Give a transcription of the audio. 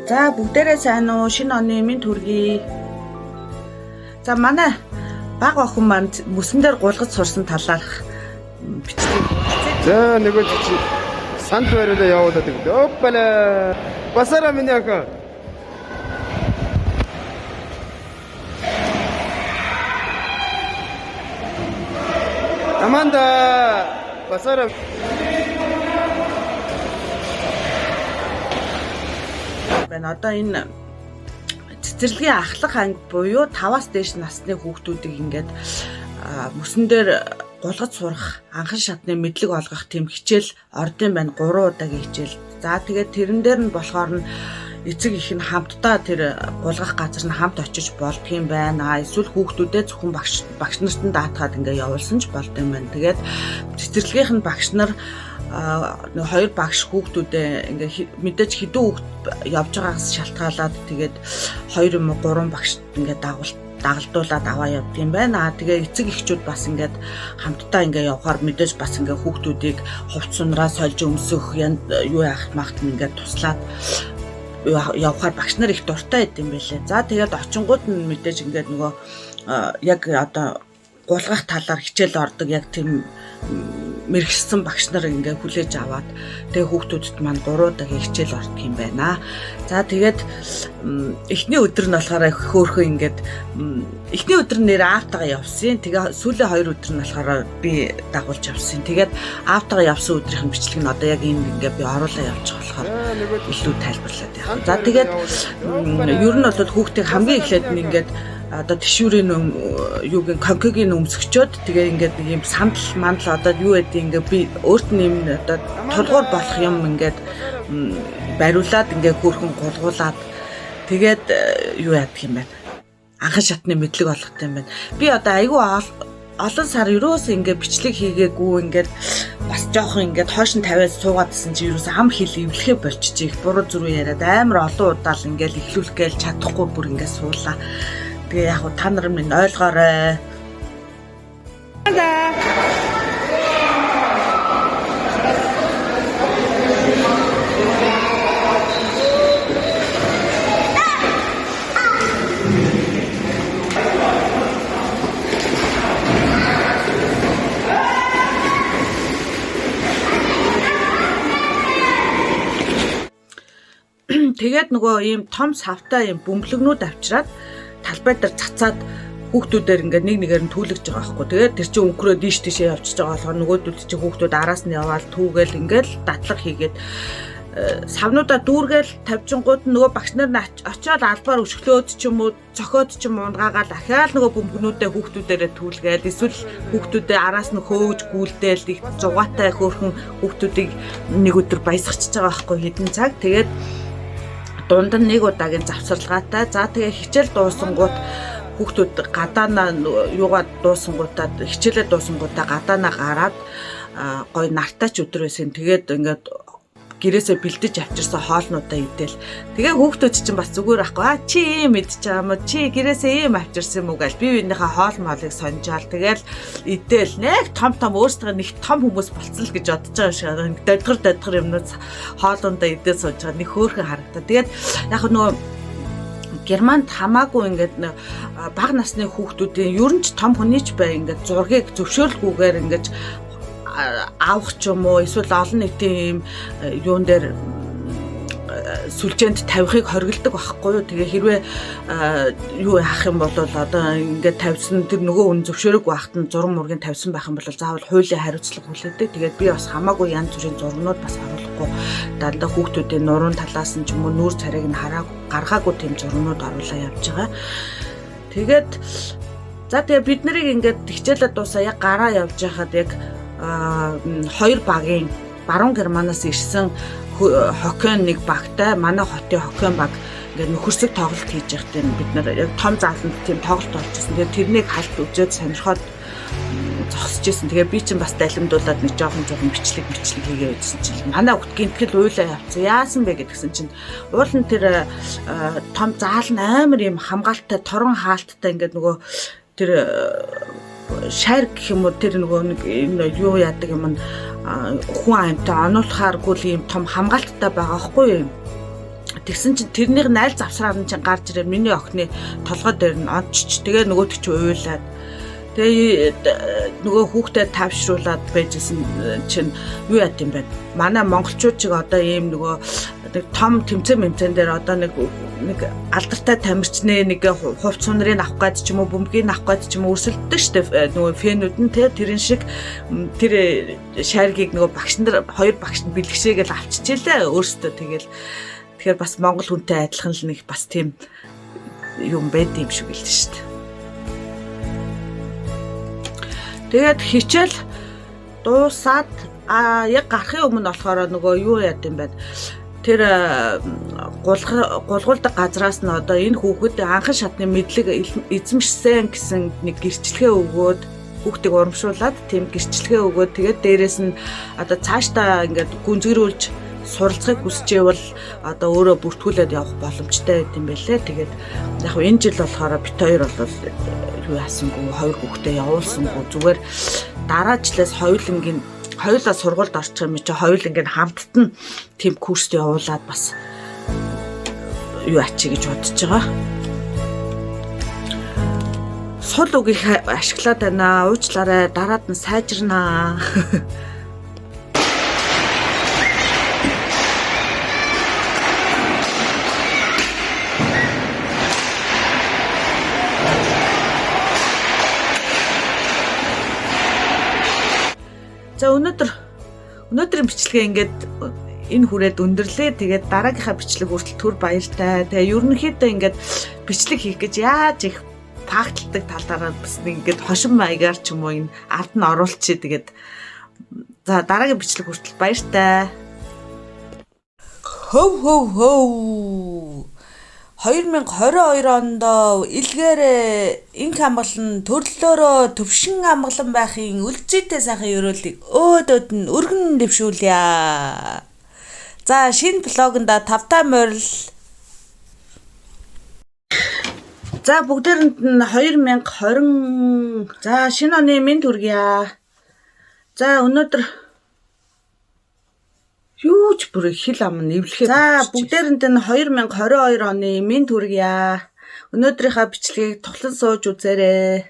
За бүгдээрээ сайн уу? Шинэ оны минь төргий. За манай баг охин маань мөсөн дээр гулгаж сурсан талаарх бичлэг. За нөгөө чи санд бариулаа явуулаад өгдөө. Оппала. Басара миний охин. Аманда. Басара. Байна. Одоо энэ цэцэрлэгийн ахлах анги буюу 5-аас дээш насны хүүхдүүдийг ингээд мөсөн дээр гулгаж сурах, анхан шатны мэдлэг олгох тийм хичээл ордын байна. 3 удаагийн хичээл. За тэгээд тэрэн дээр нь болохоор нь эцэг их нь хамтдаа тэр гулгах газар нь хамт очиж болдгийм байна. Эсвэл хүүхдүүдээ зөвхөн багш нарт нь даатгаад ингээ явуулсан ч болдгийм байна. Тэгээд цэцэрлэгийнх нь багш нар нэг хоёр багш хүүхдүүдээ ингээ мэдээж хэдэн хүүхд явж байгаагаас шалтгаалаад тэгээд хоёр юм уу гурван багш ингээ дагалдуулаад аваа явдаг юм байна. Тэгээ эцэг эхчүүд бас ингээд хамтдаа ингээ явхаар мэдээж бас ингээ хүүхдүүдийг хувц сунраа сольж өмсөх юу яах махт нь ингээд туслаад явхаар багш нар их дуртай байд юм байлээ. За тэгээд очингууд нь мэдээж ингээд нөгөө яг одоо гулгах талаар хичээл ордог яг тийм мэрэгсэн багш нар ингээ хүлээж аваад тэгээ хүүхдүүдэд маань 3 удаагийн хичээл ордог юм байна. За тэгээд эхний өдөр нь болохоор хөөхөн ингээд эхний өдөр нь нэр аавтайгаа явсан. Тэгээ сүүлийн 2 өдөр нь болохоор би дагуулж явсан. Тэгээд аавтайгаа явсан өдрийнх нь бичлэг нь одоо яг энэ ингээ би оруулаа явж байгаа болохоор илүү тайлбарлаад явах. За тэгээд ер нь бол хүүхдийг хамгийн эхлээд нь ингээд одоо тэшүүрийн юуг конкогийн өмсгчөөд тэгээ ингээд нэг юм сандал мандал одоо юу гэдэг ингээд би өөрт нь юм одоо тулгуур болох юм ингээд бариулаад ингээд хөөрхөн гулгуулад тэгээд юу яадаг юм бэ? Анхан шатны мэдлэг олгох юм байна. Би одоо айгүй олон сар ерөөс ингээд бичлэг хийгээгүй ингээд бас жоохон ингээд хойш нь тавиад суугаадсэн чи ерөөс ам хил эвлэхэ болчих их буруу зүрүү яриад амар олон удаа л ингээд эхлүүлэх гээл чадахгүй бүр ингээд суулаа. Тэгээ яг та нар минь ойлгоорой. Тэгээд нөгөө ийм том савтай ийм бөмбөлгнүүд авчираад талбай дээр цацаад хүүхдүүдээр ингээд нэг нэгээр нь түүлэгж байгаа байхгүй. Тэгээд тэр чинь өнгөрөө дийш тийшээ явчихж байгаа болохоор нөгөөдөл чинь хүүхдүүд араас нь яваал түүгээл ингээд дадлага хийгээд савнуудаа дүүргээл тавьчингууд нөгөө багш нар нь очиод албаар өшөглөөд ч юм уу цохиод ч юм унгаагаал ахаал нөгөө бөмбөгнүүдээ хүүхдүүдээрээ түүЛгээл эсвэл хүүхдүүдээ араас нь хөөж гүйлдээл их зугаатай хөөрхөн хүүхдүүдийг нэг өдөр баясгачихж байгаа байхгүй хэдэн цаг. Тэгээд дунд нь нэг удаагийн завсарлагаатай. За тэгээ хичээл дуусангууд хүүхдүүд гадаана юугаа дуусангуудаа хичээлээ дуусангуудаа гадаана гараад гоё нартаач өдөр байсан. Тэгээд ингээд гэрээсээ бэлдэж авчирсан хоолнуудаа идэл. Тэгээ хүүхдүүд чинь бас зүгээр ахгүй. А чи ийм идэж байгаа юм уу? Чи гэрээсээ ийм авчирсан юм уу гэл би биенийхээ хоол моолыг сонжаал. Тэгэл идэл. Нэг том том өөрсдөө нэг том хүмүүс болцсон л гэж бодож байгаа юм шиг. Додгор додгор юмнууд хоолундаа идэл сууж байгаа нэг хөөрхөн харагдаа. Тэгээд яг нөгөө Германд хамаагүй ингээд бага насны хүүхдүүдийн ер нь ч том хүний ч бай ингээд зургийг зөвшөөрлгүйгээр ингээд авах ч юм уу эсвэл олон нийтийн юм юун дээр сүлжээнд тавихыг хориглодог байхгүй юу. Тэгээ хэрвээ юу яах юм бол одоо ингээд тавьсан тэр нөгөө хүн зөвшөөрөөгүй байхад нь зураг мургийн тавьсан байх юм бол заавал хуулийн хариуцлага хүлээдэг. Тэгээд би бас хамаагүй янз бүрийн зургнууд бас оруулахгүй дандаа хүүхдүүдийн нуруунд талаас нь ч юм уу нүүр царайг нь хараагүй гаргаагүй тийм зургнууд оруулаа явж байгаа. Тэгээд за тэгээ бид нарыг ингээд хичээлээ дуусаа яг гараа явж байхад яг хоёр багийн баруун Германаас ирсэн хоккейн нэг багтай манай хотын хоккейн баг ингээд нөхөрсөг тоглолт хийж явах тийм бид нар яг том зааланд тийм тоглолт болж байсан. Тэгээд тэрнийг халт үзээд сонирхоод зогсож исэн. Тэгээ би чинь бас далимдуулаад нэг жоохон бичлэг хийгээ үзсэн чинь манай хүүхд гинтгэл уйлаа явцсан. Яасан бэ гэдгсэн чинь уул нь тэр том заал нь амар юм хамгаалттай торон хаалттай ингээд нөгөө тэр шар гэх юм уу тэр нөгөө нэг юу яадаг юм нь хүн амьтаа онуулахааргүй л юм том хамгаалттай байгаа байхгүй юу? Тэгсэн чинь тэрнийг найл завсраар нь чинь гарч ирээ миний охины толгой дээр нь ончч тэгээ нөгөөдөг чи уйлаад тэгээ нөгөө хүүхдэд тавшруулад байжсэн чинь юу яд юм бэ? Манай монголчууд чиг одоо ийм нөгөө нэг том тэмцээн мэмцэн дээр одоо нэг нэг алдартай тамирчны нэг хувц сунрыг авах гээд ч юм уу бөмбөгийг авах гээд ч юм уу өрсөлддөг штэ нөгөө фэнүүд нь те тэрэн шиг тэр шааргийг нөгөө багш нар хоёр багш нь бэлгшээгээл авчижээ өөрсдөө тэгэл. Тэгэхээр бас монгол хүнтэй адилхан л нэг бас тийм юм байд юм шиг л шүү дээ. Тэгээд хичээл дуусаад яг гарахын өмнө болохоор нөгөө юу яд юм бэ? Тэр гулгуулдаг газраас нь одоо энэ хүүхэд анхан шатны мэдлэг эзэмшсэн гэсэн нэг гэрчлэгээ өгөөд хүүхдийг урамшуулад тийм гэрчлэгээ өгөөд тэгээд дээрэс нь одоо цаашдаа ингээд гүнзгийрүүлж суралцахыг хүсчээвэл одоо өөрөө бүртгүүлээд явах боломжтой байт юм байлээ. Тэгээд яг энэ жил болохоор бит хоёр бол юу яасангүй хоёр хүүхдээ явуулсангүй зүгээр дараа жилээс хоёулангийн хоёулаа сургуульд орчих юм чи хоёулангийн хамтд нь тийм курст явуулаад бас юу ачи гэж бодож байгаа. Сул үгийг ашиглаад байна. Уучлаарай. Дараад нь сайжирнаа. За өнөөдрийн бичлэгээ ингээд энэ хүрээд өндөрлөө. Тэгээд дараагийнхаа бичлэг хүртэл түр баяртай. Тэгээ ерөнхийдөө ингээд бичлэг хийх гэж яаж их факталдаг талаараа бас ингээд хошин маягаар ч юм уу энэ ард нь оруулчих. Тэгээд за дараагийн бичлэг хүртэл баяртай. Хөв хөв хөв. 2022 онд илгээрээ инх амгалан төрлөөрөө төвшин амгалан байхын үлзийтэй сайхан ерөөлийг өөдөөд нь өргөн дэвшүүлье. За шинэ блогонда тавтай морил. За бүгдээрэнд нь 2020 за шинэ оны мэнд хүргье. За өнөөдөр юу ч бүр хэл ам нь эвлэхэд. За бүгдээрэнд нь 2022 оны мэнд хүргье. Өнөөдрийнхөө бичлэгийг тухлан сууж үзээрэй.